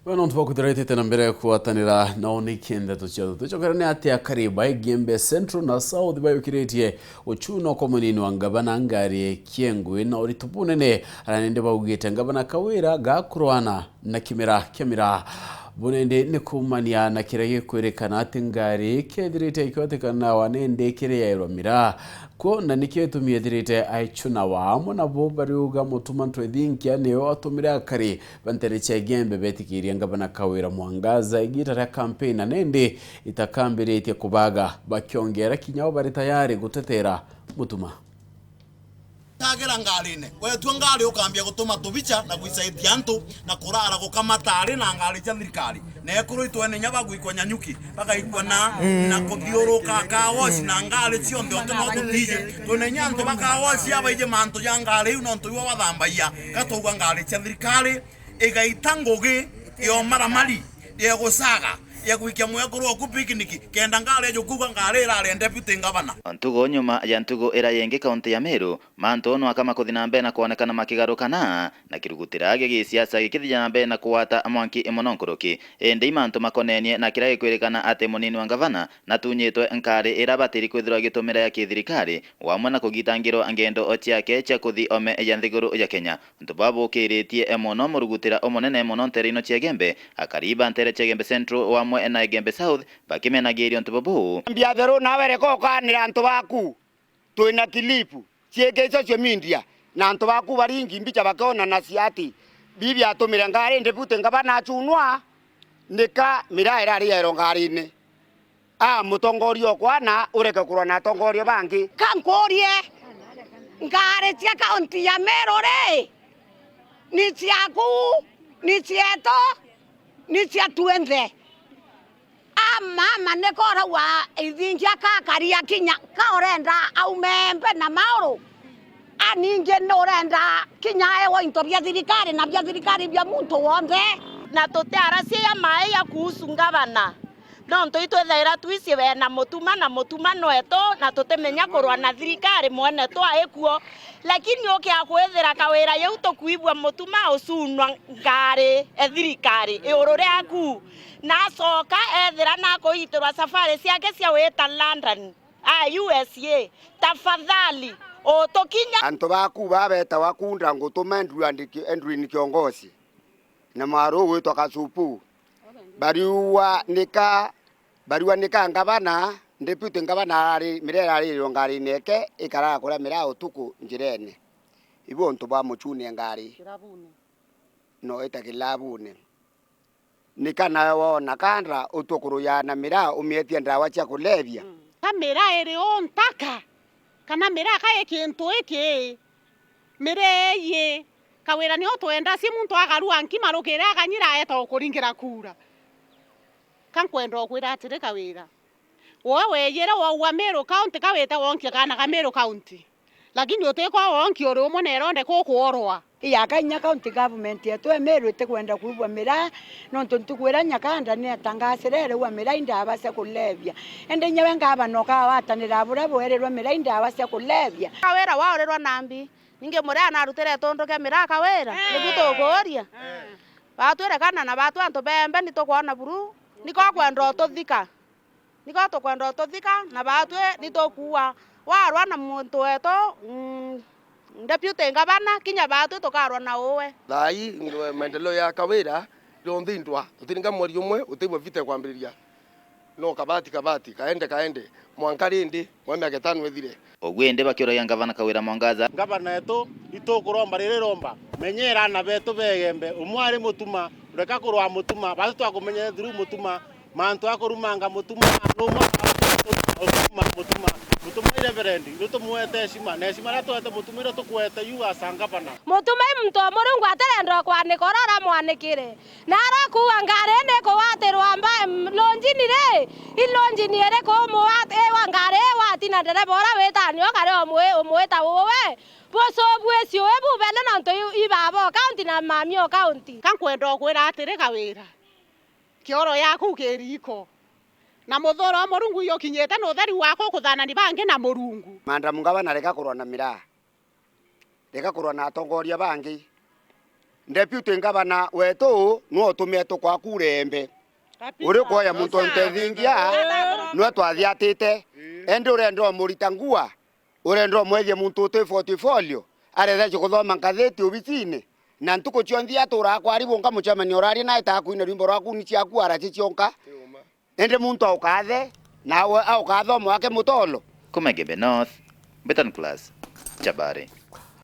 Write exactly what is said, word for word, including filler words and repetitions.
Bwana, untu bwa kwithira itite na mbere kugwatanira nao ni kindeto ciathu. Tucokere ni ati akari ba Igembe Central na South bayukiritie gucuna kwa munini wa ngavana Ngari Kiengui na uritu bunene, aria nindi baugite ngavana Kawira gakurwana na kimera kia miraa. Bunindi ni kuumania na kiria gikwirikana ati Ngari kethirite ikiotikanawa nindi kiriairwa miraa. Kwo na nikio gitumi ethirite aicunawa. Amwe nabo bariuga Mutuma Ntwethinkia niwe watumire akari ba ntere cia Igembe betikiria ngavana Kawira Mwangaza igiita ria campaign, na nindi itakambiritie kubaga, bakiongera kinya o bari tayari gutetera Mutuma. Tagira ngarine, wetua ngari ukambia gutuma tubicha na gwisaitia antu na kurara gukamata ari na ngari cia thirikari. Na ekuru itwene inya bagwikwa Nyanyuki, bagaikwa na, na kuthiuruka car wash na ngari cionthe, untu no tutiji. Twina inya antu ba car wash abaiji mantu ja ngari iu, nontu iwe wathambagia. Ka twaigua ngari cia thirikari igaita ngugi ya umaramari, ya gucaga, ya gwikia mwekuru waku picnic, kenda ngari eje kuuga ngari irari ya deputy ngavana. O ntugu nyuma ya ntugu ira yingi kaunti ya Meru, mantu no aka makuthi na mbere na kwonekana makigarukana, na kirugutira gia gisiasa gikithia na mbere na kugwata mwanki mono nkuruki. Indi i mantu makonenie na kiria gikwirikana ati munini wa ngavana natunyitwe nkari ira abatiri kwithirwa agitumira ya kithirikari, wamwe na kugitangirwa ngendo ciake cia kuthi ome ya nthiguru ya Kenya. Untu bwa bukiritie mono murugutira umunene mono ntere ino cia Igembe, akari ba ntere cia Igembe Central wamwe na Igembe South bakimenagiria untu bubu. Mbia theru nawe reka ukanira antu baku. Twina clip ciiki social media, na antu baku baringi mbicha bakiona na ciati. Bibi atumire ngari deputy ngavana acunwa, nika miraa irari yairo ngarine. A mutongoria okwana ureke kurwa na atongoria bangi. Ka nkurie, ngari cia kaunti ya Meru ri, ni ciaku, ni cietu, ni cia twenthe? A mama, ni koragwa ithingia kakari akinya, ka urenda aume mbe na mauru? A ningi ni urenda kinya ewa into bia thirikari na bia thirikari bia muntu wonthe? Na tutiaracia ya mai ya kuhusu ngavana. Nontu itwithaira twisi wena mutuma, na mutuma nwetu, na tutimenya kurwa na thirikari mwene twaikuo. Lakini ukia kwithira Kawira yeu tukwigua mutuma ucunwa ngari e thirikari iuru riaku, na acoka ethira nakuitirwa safari ciake cia wita London, a U S A, tafadhali utukinya. Antu baku babetawa kunda ngutuma Edwin Ki-, Edwin Kiongosi na mwaru ugwitwa Kasupu. Bariua nika, bariua nika ngavana, deputy ngavana arari, miraa iraririrwe ngarine eke, ikaraga kuria miraa utuku njirene. Ibu untu bwa mucune ngari. Kirabuni. No ita kilabuni. Nika nawe wona kanda utua kuruya na miraa umietie ndawa cia kulevya? Mm. Ka miraa iri untaka? Kana miraa ka i kintu iki? Miraa ii, Kawira ni utwendacia muntu akarua nkima rukiri akanyira aeta ukuringira kura. Ka nkwenda ukwira atiri, Kawira, we weyire waua Meru County, ka wite wonkie kaana ka Meru County. Lakini utikwa wonkie uri umwe na ironde kukuorwa. Iyaka inya county government yetu ya Meru itikwenda kuigua miraa, nontu ntuku iria Nyakanda ni atangasire iriwa miraa i ndawa cia kulevya. Indi inya we ngavana ukagwatanira buria bwerirwe miraa i ndawa cia kulevya. Kawira waurirwa nambi, ningi muria narutire tundu kia miraa Kawira? Nibu tukuuria? Batwire kana na batu antu bembe ni tukwona buru, niko kwenda ututhika. Niko tukwenda ututhika, na batwi ni tukuua. Warwa na muntu wetu, mm, deputy ngavana, kinya batwi tukarwa na uwe. Thaa ii, maendeleo ya Kawira yonthe indwa, tutiringa mweri umwe, utibwa vita kwambiriria. No kabati, kabati, kaende, kaende, mwanka rindi, mwa miaka itano ithire. Uguo indi bakiuragia ngavana Kawira Mwangaza. Ngavana etu, itukuromba riri romba, menyera aana betu begembe, umwe ari mutuma, reka kurwa mutuma, batu twakumenye through mutuma, mantu a kurumanga mutuma, numwe kuruma mutuma, mutuma i reverend, irio tumuete heshima, na heshima iria tuete mutuma irio tukuete you as a ngavana. Mutuma i muntu o Murungu atirenda ukwanika uria uramwanikire. Na arakuua ngari ni ikugwatirwa mba-, m-, lonjini ri? I lonjini iriku umuwat-, iwa ngari ii wati na ndereba uria witani ukari umwi-, umwita uwe? Bucubu iciu i bubene nontu i, i baba o county na mami o county. Ka nkwenda ukwira atiri, Kawira, kioro yaku kiri iko, na muthuro o Murungu yukinyite na utheri waku ukuthanani bangi na Murungu. Madam Ngavana, reka kurwa na miraa. Reka kurwa na atongoria bangi. Deputy Ngavana wetu nwe utumie tukwa kura embe. Uri kwoya muntu untethingia, nwe twathiatite. Endi urenda umurita ngua, urenda umwethia muntu uti portfolio, aretheje kuthoma ngatheti obisine, na ntuku cionthe aturaga kwari bunka mucemanio urari nae ta kwina rwimbo rwaku ni ciaku araci cionka. Indi muntu aukathe, nawe aukathoma wake mutolo. Kuma Igembe North, Beton Class, Chabari.